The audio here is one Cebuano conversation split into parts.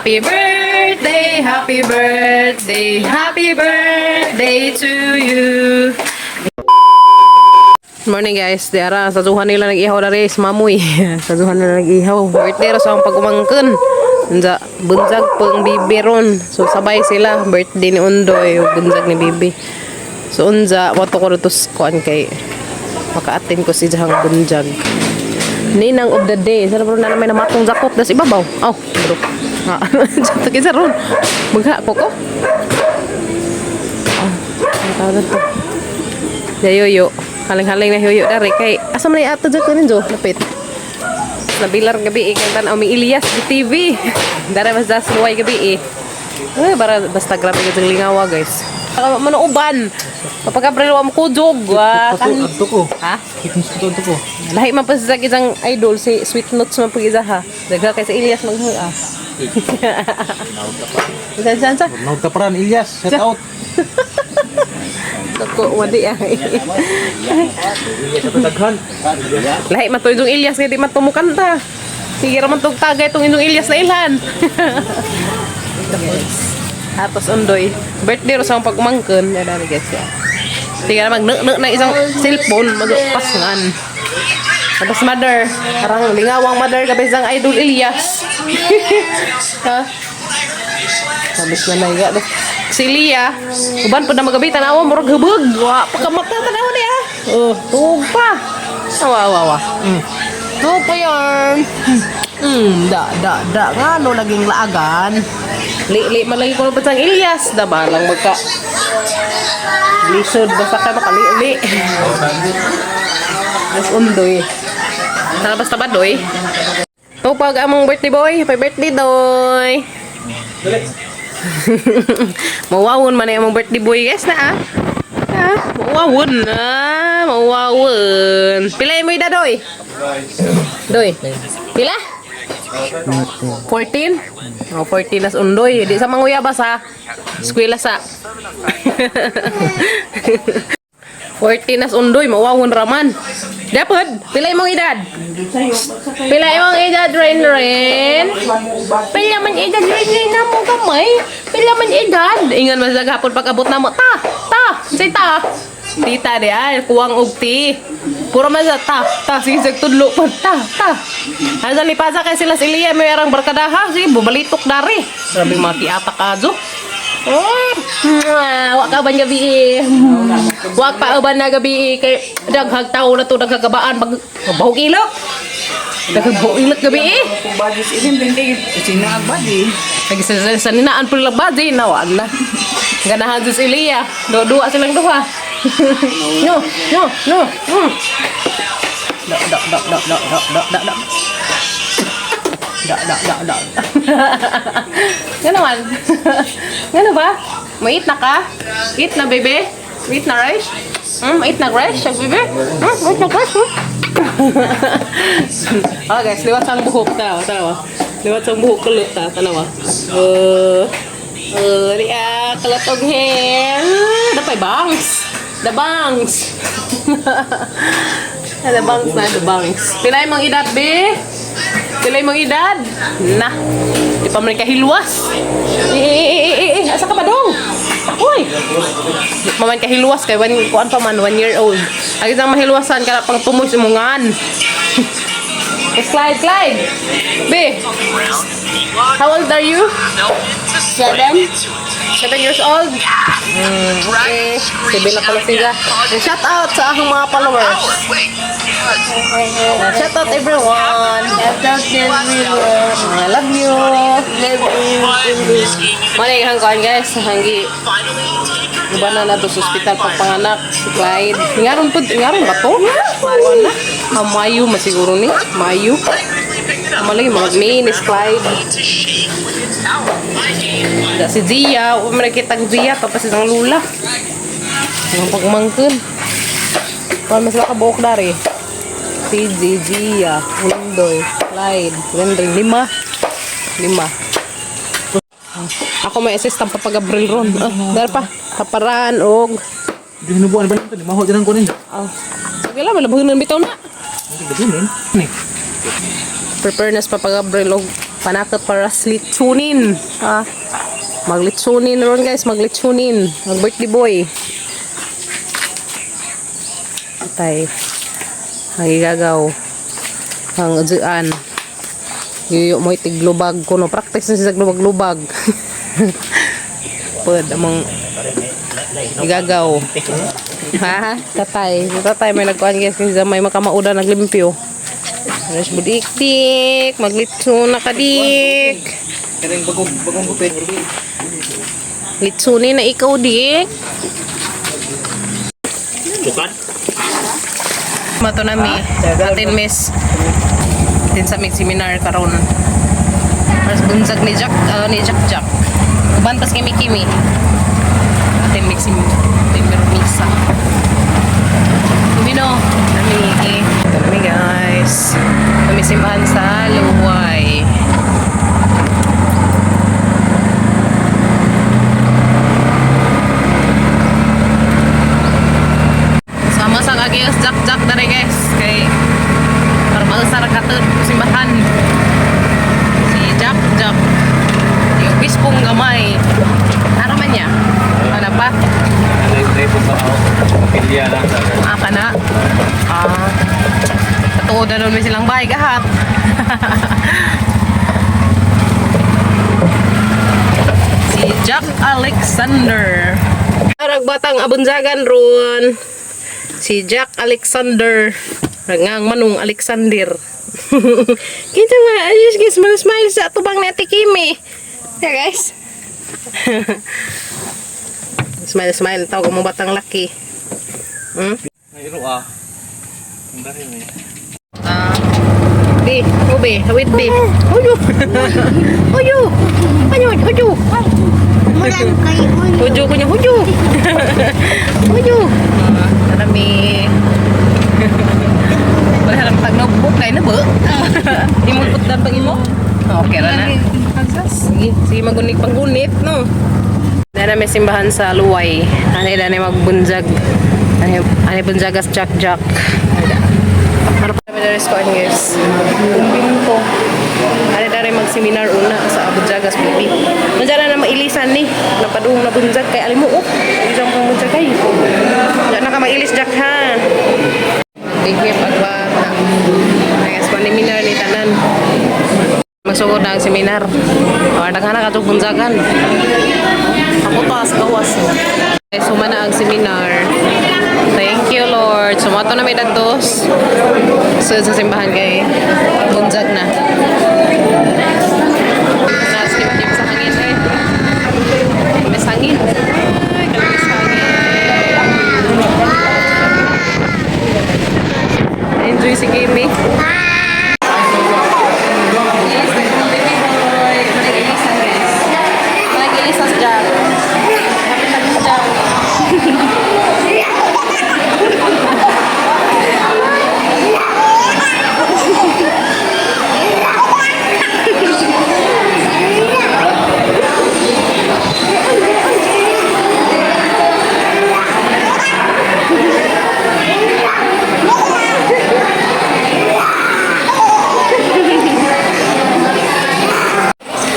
Happy birthday, happy birthday, happy birthday to you. Morning, guys, diara sa duha nila nag-ihaw diri sa Mamoy. Sa duha nila nag-ihaw. Birthday ra sa akong pag-umangkon. Unja bunsag pang bibi ron. So sabay sila, birthday ni Undoy ug bunsag ni Bibi. So unja wato ko dito sa kuan kay maka-attend ko si jahang bunjag. Ninang of the day. Sa ron na naman namatong jakot das ibabaw. Oh, bro. Ha. Jato kinsa ron. Magha ko ko. Oh, ang tawag to. Yayoyo. Haling-haling na yoyo dari kay asa man ato jud kunin jo lapit. Nabilar gabi eh, kay tan-aw mi Elias di TV. Dara mas das luway gabi eh. Ay, bara basta grabe ka lingawa, guys. Manuuban. Kapag wa mo kujog. Wa Ato, ato ko. Ha? Ato, ato ko. Lahi man pa sa isang idol si Sweet Notes man pag isa ha. Dagha kay sa Elias magha. Saan saan sa? Nagtaparan, Ilyas. Shout out. Dako wadi ay. Ilyas sa daghan. Lahi man to yung Elias nga di man tumukanta. Sige ra man tog tagay tong inyong Elias na ilhan. Yes. Atos undoy. Birthday ro sa akong pagumangkon. Ya dali, guys ya. Sige na mag na isang cellphone magpasngan. Tapos mother, parang lingawang mother gabi sang idol Elias. Ha? Sabi na na si Lia, uban po na magabi, tanawa, murag hubog. Wa pa kamata, tanawa niya. Oh, tuog pa. Awa, awa, awa. Tuog pa yarn. Da, da, da. Nga, no, laging laagan. Li, li, malagi ko na sang Elias. Da ba, lang magka... Lisod, basta ka makali-li. Mas undoy. Tara, basta ba, doy? Tupag among birthday boy. Happy birthday, doy. Mawawon man among birthday boy, guys, na ah. Ah, mawawon na, mawawon. Pila mo edad, doy? Doy. Pila? 14? Oh, 14 nas undoy. Di sa manguyabas ha. Eskwela sa. 14 nas undoy, mawawon raman. Dapat, pila imong edad? Pila imong edad, Ren Ren? Pila man edad, Ren Ren na mo gamay? Pila man edad? Ingan man sa gahapon pag-abot na mo. Ta! Ta! Say ta! Tita di ay, kuwang og ti. Puro man sa ta, ta, sige sa tudlo pa, ta, ta. Ano sa lipasa kay sila si Lia, may arang barkadaha, sige, bubalitok dari. Grabe mga kiata ka, jo. Oh, wa ka ban gabi eh. Wa pa uban na gabi eh. Kay daghag tao na to daghagabaan pag bahog ilok. Daghag bahog ilok gabi eh. Kung bagis ilim din kay sina ang body. Lagi sa ninaan po lang ba, di nawaan na. Ganahan si Elia. Dua-dua silang duha. No, no, no. Do, do, do, do, do, do, do, do, do. Do, do, do, do. Nga naman. Nga na ba? Mait na ka? Eat na, baby? Eat na rice? Eat na rice, baby? Eat na rice, hmm? Oh, guys, liwat sang buhok ta, tanawa. Liwat sang buhok kulot ta, tanawa. Di ah, kulot og hair. Dapay bangs. The bangs. The bangs na, the bangs. Pila imong edad, be? Pila imong edad? Na. Di pa man kahilwas. Eh, eh, eh, eh, eh, asa ka ba dong? Uy! Di pa man kahilwas kay one, kuan pa man, 1 year old. Ang isang mahilwasan ka na pang tumoy sa mungan. It's Clyde, Clyde! B! How old are you? 7. 7 years old? Okay. 7 na pala sila. And shout out sa akong mga followers. Shout out everyone. Shout out everyone. I love you. Love you. Muna yung kuan, guys. Hanggi. Uban na nato sa ospital pagpanganak si Clyde. Ngaron po, ngaron ba to? Wala. Ah, Mayo masiguro ni. Mayo. Malay mga May ni Clyde. Da si Zia, wa man kitang Zia tapos isang lula. Ang pagmangkon. Kuan mas kabuok dari. Si Z, Zia, Undoy, Clyde, Rendring, lima. Lima. Ako may assistant pa pag-abril ron. Ah, dar pa. Kaparan og Di hinubuan ba nito? Maho din ang kunin. Oh. Sige lang, malabuhin ng bitaw na. Ni. Preparedness pa pag-abril og Panakot para sa litsunin. Ah, maglitsunin ron, guys, maglitsunin. Mag birthday boy. Atay. Ang igagaw. Ang udzian. Yuyo mo itiglubag ko no. Practice na siya sa glubag-lubag. Pwede among igagaw. Ha? Tatay. Si tatay may nagkuhan, guys, kasi may makamauda naglimpyo. Alas budik-dik, maglitso na kadik. Kanang bagong bagong gupit. Litsuni na ikaw, dik. Sukat? Mato na mi. Atin miss. Din sa mig seminar karon. Mas bunsag ni Jack, ni Jack Jack. Uban tas kimi kimi. Atin mig sim atin meron misa. Kumino, nami. Ito nami, guys. Kami simbahan sa Luway. Sama sa kagiyos Jack Jack dere, guys, kay para mausar katod simbahan. Si Jack Jack. Yung bispong gamay. Ara man niya. Ano pa? Kapilya lang. Ah, kana. Ah. Katuod na nun may silang bahay gahap. Si Jack Alexander. Arag batang abunjagan ron. Si Jack Alexander. Rangang manong Alexander. Kita mga ayos, guys, mga smile sa atubang ni Ate Kimi. Yeah, guys. Smile, smile. Tawag mo batang laki. May iro ah. Ang dami may. Ah. Di, ube, hawit di. Uyo. Uyo. Ano, uyo. Mulan kay ulo. Uyo ko niya, uyo. Uyo. Ah, Karami. Wala lang pag notebook kay na ba? Imong putdan pag imo? Okay ra na. Sige, sige magunit panggunit no. Dara may simbahan sa Luway. Ano ila ni magbunjag. Ano ano bunjagas Jack Jack. Ano pa kami dari sa guys. Kumbinto. Ano dari mag-seminar una sa Abunjagas Bibi. Nandiyan na na mailisan ni. Napadung na bunjag kay alimuok. Isang pang bunjag kay. Diyan na ka mailis Jack ha. Bigyan pagbata. Ay, as seminar ni tanan. Magsugod na ang seminar. O, daghan na katong bunjagan. Ako pa sa gawas. Okay, suma na ang seminar. Thank you, Lord. Sumato na may datos. So, sa simbahan kay bunjag na. Naskip-kip sa hangin eh. May hangin. Ay, kalamis hangin. Enjoy si Kimi. Yes, baby boy. Nag-ilisan, guys. Nag-ilisan si Jack. Happy na si Jack.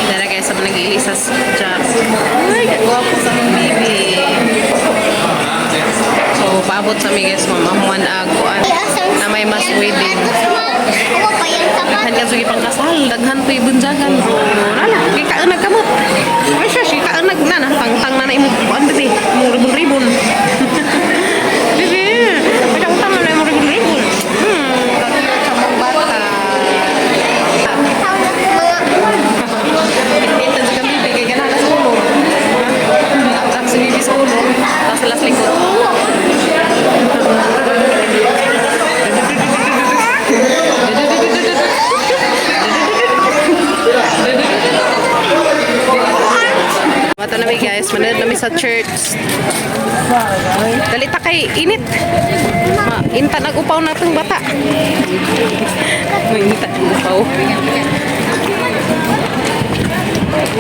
Dara guys, sa nag-iilisas Jack. Ay, kagwapo sa mong baby. So, paabot sa mi, guys, mamahuman ag kuan na may mas wedding. Ako pa yung Daghan ka sugi pang kasal, daghan to'y bunjagan. Wala, gikaunag kamot. Ay shush, gikaunag na na tangtang na na imong kuan bebe, imong ribon-ribon. Bebe, tangtang na na imong ribon-ribon. Kakiyot sa mong bata. Ito sa kami, bigay ka na sa ulo. Ang si Bibi sa ulo, tapos sila sa likod. Mato na mi, guys, manood na mi sa church. Dali ta kay init. Ma, inta nag-upaw na tong bata. Mainta nag-upaw.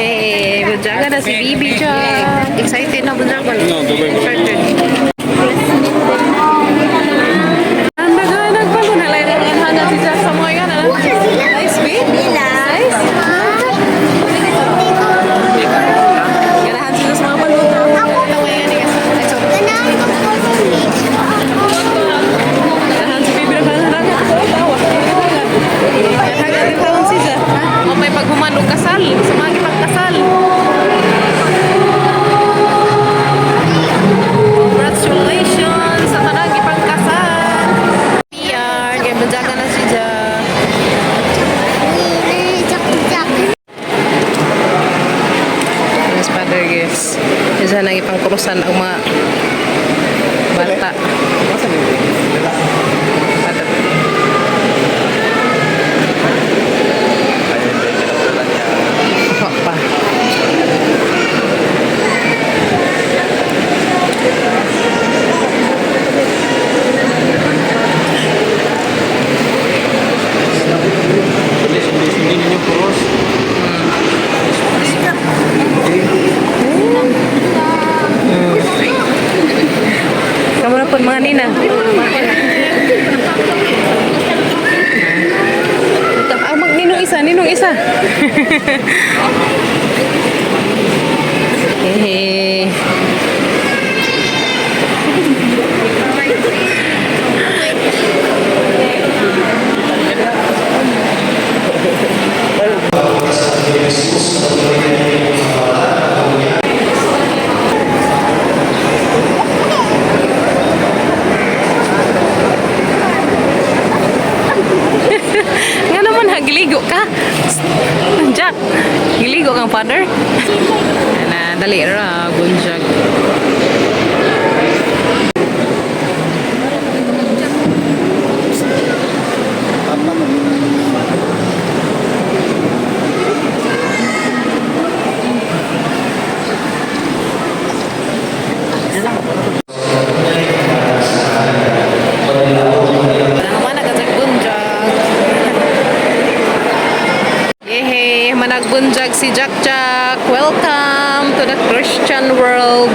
Hey, bunjaga na si Bibi Jack. Excited na bunjaga. Excited. Ang daghan nagpalo na lang ang hana si Jack sa mga yan. Nice baby. Nice. Diyan ang ipangkurusan ang mga bata. Masa ni? Bata. Ayun, kinatulan niya. Wa pa. Hindi, hindi, hindi ninyo puros. Kamu na po mga nina. Ah, mag ninong isa, ninong isa. Hehe. Nga naman ha, giligo ka. Jack, giligo kang father. Na, dali ra, bunjag. Managajagbunjag. Yehey, managbunjag si Jack Jack. Welcome to the Christian world.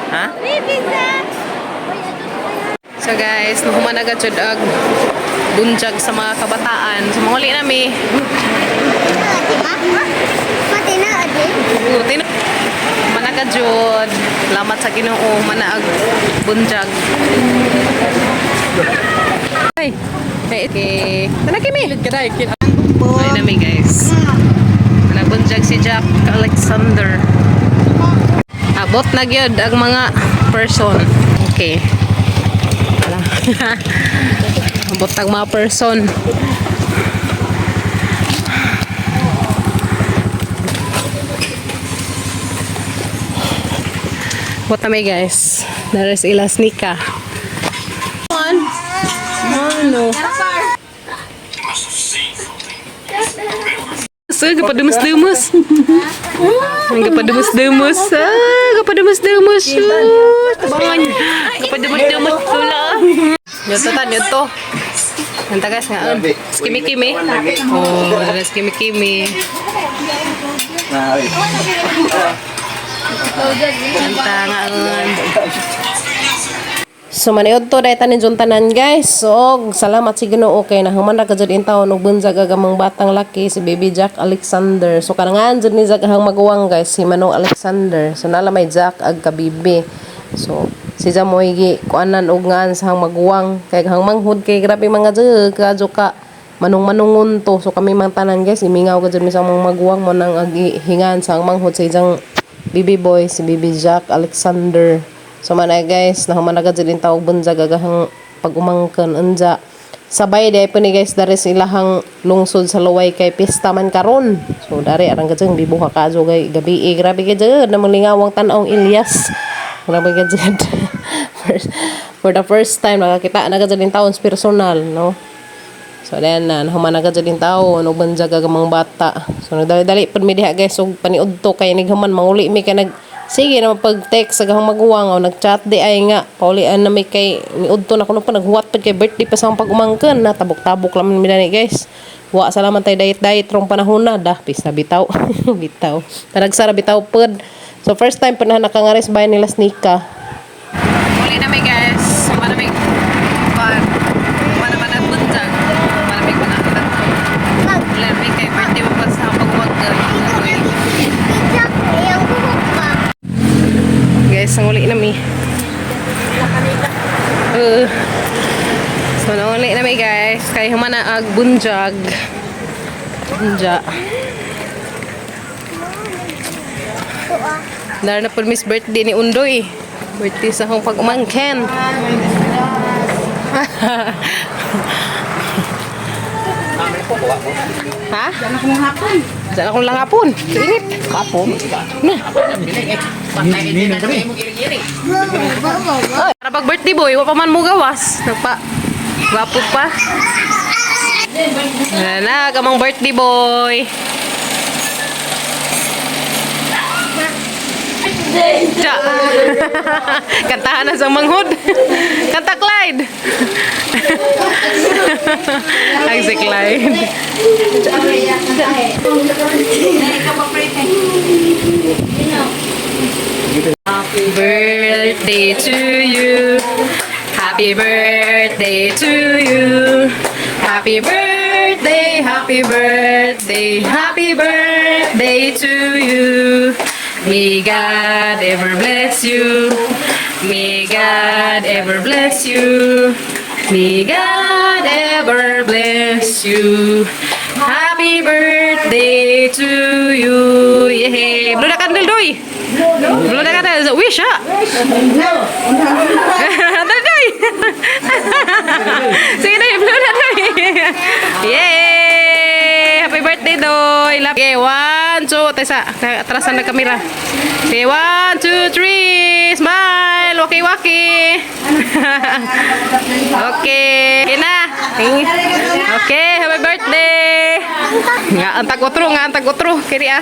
Ha? Baby Zack! So guys, nahuman agad jud og bunjag sa mga kabataan. So manguli na mi. Pati na, ate. Buti na. Managad jud. Salamat sa Ginoo manaag bunjag. Ay, ay, okay. Tana kimi. Ay na mi guys. Managbunjag si Jack Alexander. Abot na gyud ang mga person. Okay. Wala. Abot ang mga person. What na may guys? There is ilas nika. Ano? So, gapadumas-dumas. Ang gapadumas-dumas. Ah, gapadumas-dumas. Ah, tabangan. Gapadumas-dumas. Tula. Yun tan, yun to. Nanta guys nga. Skimi-kimi. Oh, skimi-kimi. Na, ay. Nanta nga. So maniud to dahil tanin jud tanan guys. So salamat si Ginoo kay nahuman ra ka jud intawon og bunsag ag among batang laki si Baby Jack Alexander. So kanangan jud ni Jack ang maguwang guys si Manong Alexander. So nala may Jack ag kabibi. So si Jamoy gi kuanan og ngaan sa hang maguwang kay hang manghud kay grabe mga jud kadyo ka manong-manungon to. So kami mang tanan guys imingaw ka jud mi sa among maguwang mo nang agi hingan sa hang manghud sa isang baby boy si Baby Jack Alexander. So man ay guys, nahuman agad jud tawag bunjag agahang pag-umangkan unja. Sabay day po ni guys dari sa ilahang lungsod sa Luway kay pista man karon. So dari arang gajeng bibuha ka gay gabi eh, grabe ka jud namang lingawang tan-awng Ilyas. Grabe ka jud. For the first time nakakita na ka jud taon personal, no? So then na nahuman na ka jud taon og banjag ag mga bata. So nagdali-dali pud mi diha guys og paniudto kay nighuman manguli mi kay nag sige na pag-text sa gahong maguwang o nag-chat di ay nga paulian na mi kay niudto na kuno pa naghuwat pud kay birthday pa sa akong pag-umangken na tabok-tabok lang mi dani guys. Wa salamat tay diet-diet rong panahon na dah pis na bitaw. Bitaw. Tanagsara bitaw pud. So first time pud na nakangares bayan nila snika. Uli na mi guys. Mana mi par. Mana man at buntag. Mana mi kunang Wala mi kay birthday mo pa sa pagwag. Jack, yung buhok pa. Guys, ang uli na mi. So, nauli na mi guys. Kay humana ag bunjag. Bunja. Dara na po miss birthday ni Undoy. Birthday sa akong pag-umangken. Ha? Diyan akong lang hapon. Init. Hapon. Na. Para pag birthday boy, wa pa man mo gawas. Nagpa gwapo pa. Wala na, kamang birthday boy. Tsa. Kantahan na sa manghod. Kanta Clyde. Ang si Clyde. Happy birthday to you. Happy birthday to you. Happy birthday, happy birthday, happy birthday to you. May God ever bless you. May God ever bless you. May God ever bless you. Happy birthday to you. Yay! Blow the candle, Doy! Blow the candle. Wish, ah! Dali, Doy! Sige, Doy! Blow na, Doy! Yay! Happy birthday, Doy! Okay, one, two, tesa. Atrasan na kamera. Okay, one, two, three! Smile! Waki, waki! Okay. Okay na. Okay, happy birthday! Nga ang tag-utro, nga ang tag-utro. Kiri ah.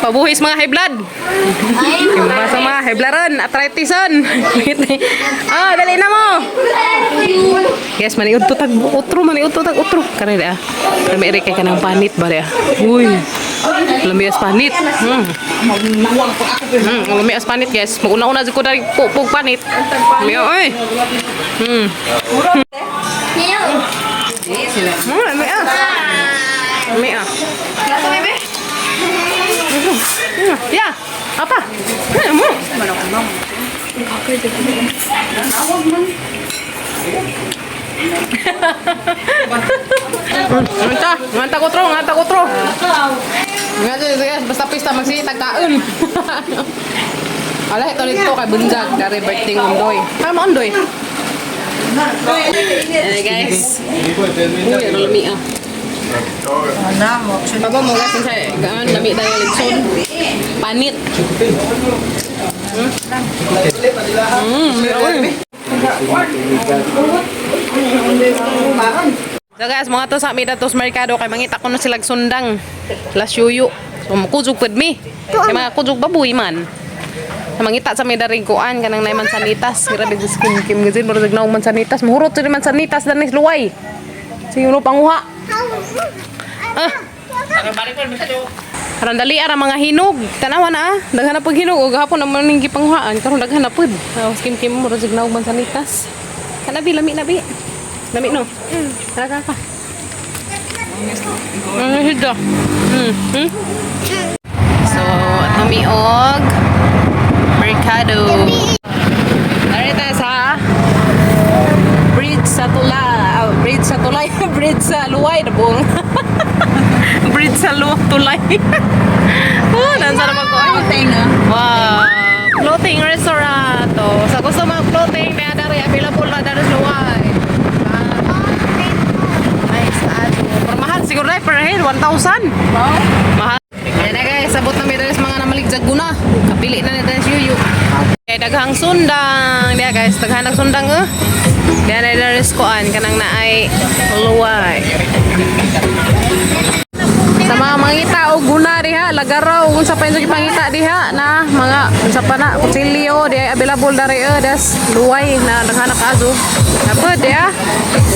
Pabuhis mga high blood. Yung sa mga high bloodon, arthritisan. Ah, dali na mo. Yes, maniud to tag utro, maniud to tag utro. Kare ah. Lami eri kay kanang panit ba ah. Uy. Lami as panit. Lami as panit, guys. Maguna-una jud ko dari pug panit. Lami oy. Lami ah. Lami ah. Ya, apa? Mo. Nganta, nganta kutro, nganta kutro. Nga sige, basta pista magsige tagkaon. Ala ito nito kay Bunjag, dari birthday ng Undoy. Kaya mo Undoy? Eh guys. Uy, ano lami ah. Papa mo guys, sa gaan lami tayo litson. Panit. Uy. So guys, mga to sa amin datos merkado kay mangita ko na silag sundang. Las yuyo. So makuzog pud mi. Kay mga kuzog baboy man. Sa mangita sa may daring kuan kanang nay mansanitas. Grabe sa kim kim gazin murag naong mansanitas. Mahurot sila mansanitas danis luway. Sige no panguha. Ah. Karon dali ara mga hinog. Tanawa na ah. Daghan na pag hinog og hapon naman ning gipanghuhaan karon daghan na pud. Ah, kim kim murag naong mansanitas. Kanabi lami na bi. Lami no. Tara ka ka. Ano siya? So, tumiog Mercado. Dari tayo sa bridge sa Tula. Ah, bridge sa Tulay. Bridge sa Luway. Nabong. Bridge sa Tulay. Oh, nansa naman ko. Ay, wow. Floating restaurant. Oh, sa gusto mga floating, kaya dari available na dari sa Luway. Ah, nice. Ano. Pero mahal siguro na per head, 1,000. Mahal. Ayan na guys, sabot na may dalis mga namaligzag guna. Kapili na nila si Yuyu. Okay, daghang sundang. Diya guys, daghang sundang eh. Diya na dalis koan kanang naay luway. Sa mga mangita o guna diha, lagaraw unsa pa yung pangita diha na mga unsa pa na kutsilyo diha available dari eh das luway na daghan na kaaso. Napod diha.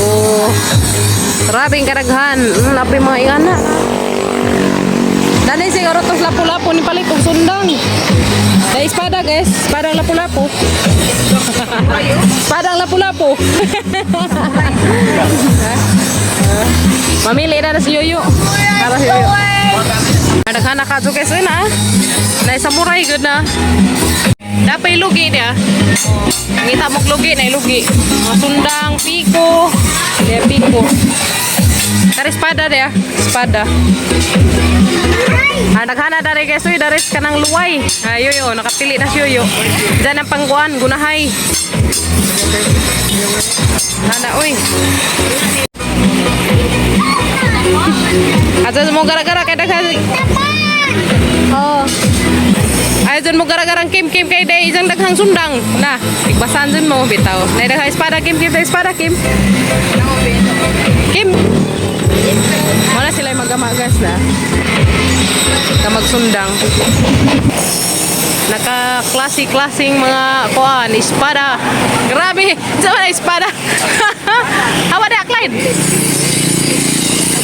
Oh. Grabing kadaghan. Napay mga ingana. Dali siguro tos lapu-lapu ni palit og sundang. Dai espada guys, espada lapu-lapu. Espada lapu-lapu. Mamili na na si Yoyo. Para si Yoyo. Daghan na kadto guys na. Na samurai gud na. Dapat lugi niya. Ngita mong lugi na lugi. Mga sundang, piko. Dia piko. Kari espada dia, espada. Ah, naghana dari guys, uy, dari kanang luway. Ayo yo, nakapili na siya yo. Diyan ang pangkuan, gunahay. Hana, uy. Asa mo gara-gara kay daghan. Oh. Ay dyan mo gara-garang kim kim kay day isang daghang sundang. Na, igbasan dyan mo bitaw. Na daghang espada kim kim day espada kim. Kim. Wala sila yung magamagas na. Kamagsundang. Naka-klase-klaseng mga kuan, espada. Grabe, sa na espada. Hawa na, Clyde.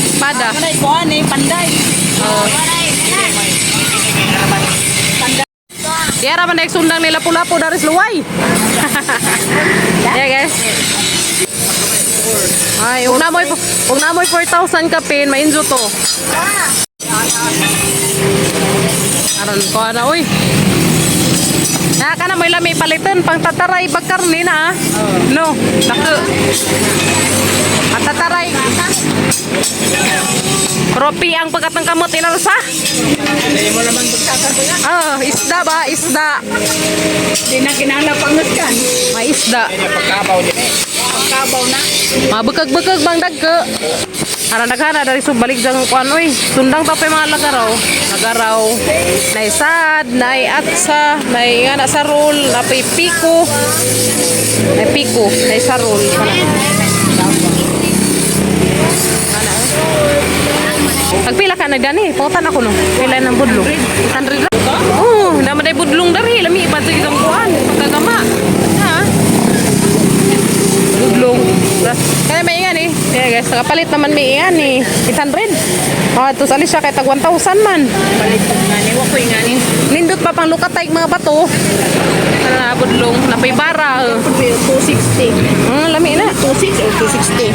Espada. Panday ko ani, panday. Oh. Diara man sundang nila lapu-lapu dari luway. Yeah, guys. Ay, ug na mo'y 4,000 kapin, mainjo to. Aron ko na uy. Naka na mo'y lami palitan pang tataray bag karne na. Ah. No, naku. Ang tataray. Propi ang pagkatang kamot inarsa. Hindi mo naman pagkakaroon. Ah, isda ba? Isda. Di na kinahanglan pangaskan. May isda. Pagkabaw din eh. Pagkabaw na. Mabukag-bukag bang dagko. Aran daghana dari subalik jang kuan oy. Sundang ta pa yung mga lagaraw. Lagaraw. Nay sad, nay atsa, nay nga na sarol, napay piko. Nay piko, nay sarol. Pagpila ka na gani, pautan ako no. Pila ng budlong. 100 ra. Oh, naman day budlong dari, lami pa sa isang kuan, pagkagama. Ha? Budlong. Kaya may ingan eh. Yeah, guys, nakapalit naman may ingan eh. 800. Oh, ito alis siya kay tag 1,000 man. Palit pag ngani, wa ko'y ngani. Nindot pa pang lukatay mga bato. Ano na budlong, napay bara. 260. Lami na. 26 o 260?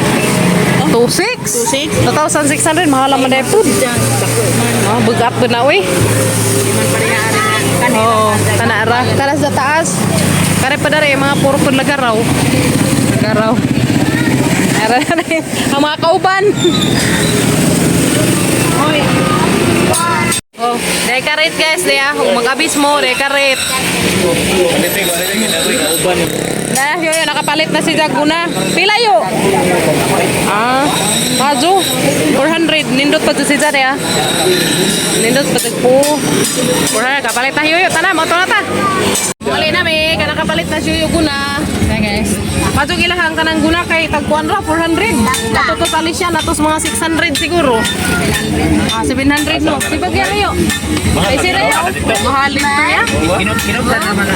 26. 26? 2,600 mahal man day food. Diyan, dako man. Oh, bugat po na uy. Di man parehari nga. Kanina. Oo, tanara. Tara sa taas. Kare pa dere mga puro pud lagaraw. Lagaraw. Ara na rin. Ang mga kauban. Oy, Oh, decorate guys, diya. Kung mag-abis mo, decorate. Na, yun, yun, nakapalit na si Jaguna. Pila yo? Ah, Majo, 400. Nindot pa si Jad, ya. Nindot pa po. 400, kapalit na yoyo. Tana, mo na ta. Muli na mi, kana kapalit na si Yoyo guna. Okay, guys. Majo gilahang kanang guna kay tagkuan ra 400. Nato totally siya natos mga 600 siguro. Ah, 700 no. Si Bagya yo. Ay si Rayo. Mahalin to ya. Kinot naman na.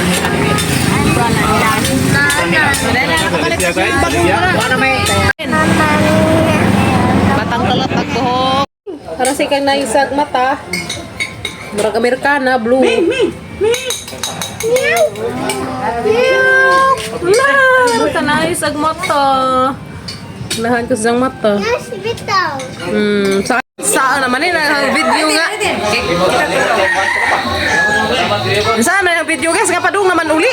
Nakapalit na siya bagong guna. Batang talat ang buhok. Para sa ikang naisag mata. Murag Amerikana, blue. mi, mi. Meow. Meow. La, sa naisag mata. Lahan ko sa mata. Yes, bitaw. Sa naman eh, ang video nga. Saan na yung video guys, kapadung naman uli.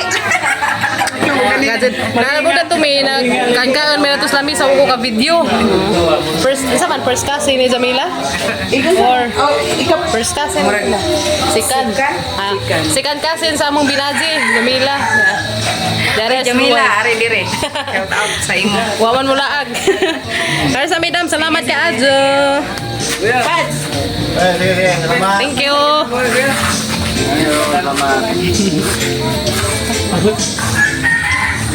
Nanabutan to may nagkankaan may natos lami sa uko ka video. First, isa man first cousin ni Jamila? Or Oh, ikaw. first cousin? Second. Ah, second cousin sa among binaji, Jamila. Dere Jamila, ari dire. Shout out sa imo. Waman mo laag. Para sa madam, salamat ka Adjo. Pads. Eh, sige, sige. Salamat. Thank you. Salamat.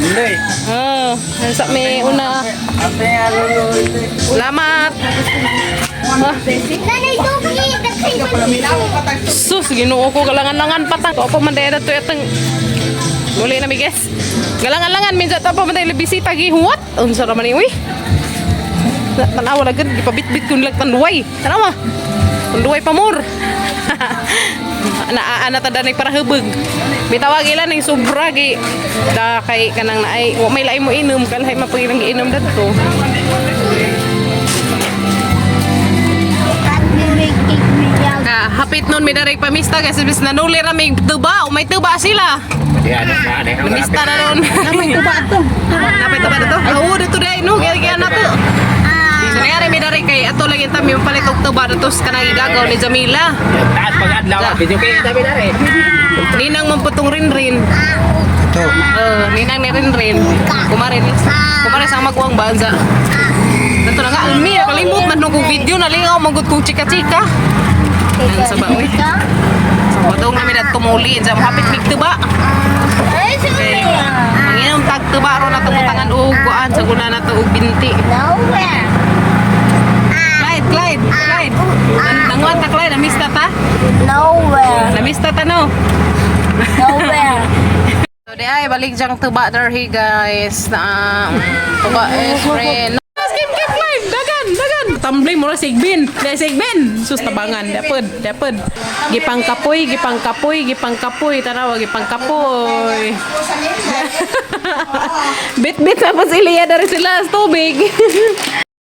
Hindi. Oh, sa may una. Salamat. Ah, Nanay Duki, daghay man. sus, Ginoo ko galangan-langan patang. Opo man dahil to itang Muli na mi guys. Galangan-langan minsan ta pa man dahil bisita gi what? Unsa ra man ni uy? Tanawa na gud gipabitbit kun lag tanduay. Tanawa. Tanduay pa more. Naa na ta danay para hubog. Bitawag ila ning sobra gi da kay kanang naay wa may lain mo inom kanay mapagilang giinom dadto. Ka hapit nun may darek pamista kasi bis nanuli ra may tuba o may tuba sila. Pamista na nun. May tuba to. Napay tuba na to? Oo, dito dai no kaya kaya na to. So nangyari may darek kay ato lang yung tami palit og tuba datos kanang igagaw ni Jamila. Taas pag-adlaw. Video kayo tabi na rin. Ninang mamputong rinrin. Ito. Ninang ni rinrin. Kumare ni. Kumare sa maguang bansa. Dato na nga, almi, nakalimot man nung video, nalingaw, magod kong chika-chika. Ang sa ba, uy? Sa badong namin at tumuli, sa hapit mig tuba. Okay. Manginom tag tuba ron na tumutangan og kuan sa guna na to og binti. Nowhere. Clyde, Clyde, Clyde. Nanguan ta, Clyde, namiss ta ta? Nowhere. Namiss ta ta no? Nowhere. So di ay balik jang tuba there guys na tuba is friend. Kim Kim Clyde, dagan, dagan. Tumbling mo sigbin. Dai sigbin. Sus tabangan, dapod, dapod. Gipang kapoy, gipang kapoy, gipang kapoy, tanawa gipang kapoy. Bit-bit na po si Lia dari sila sa tubig.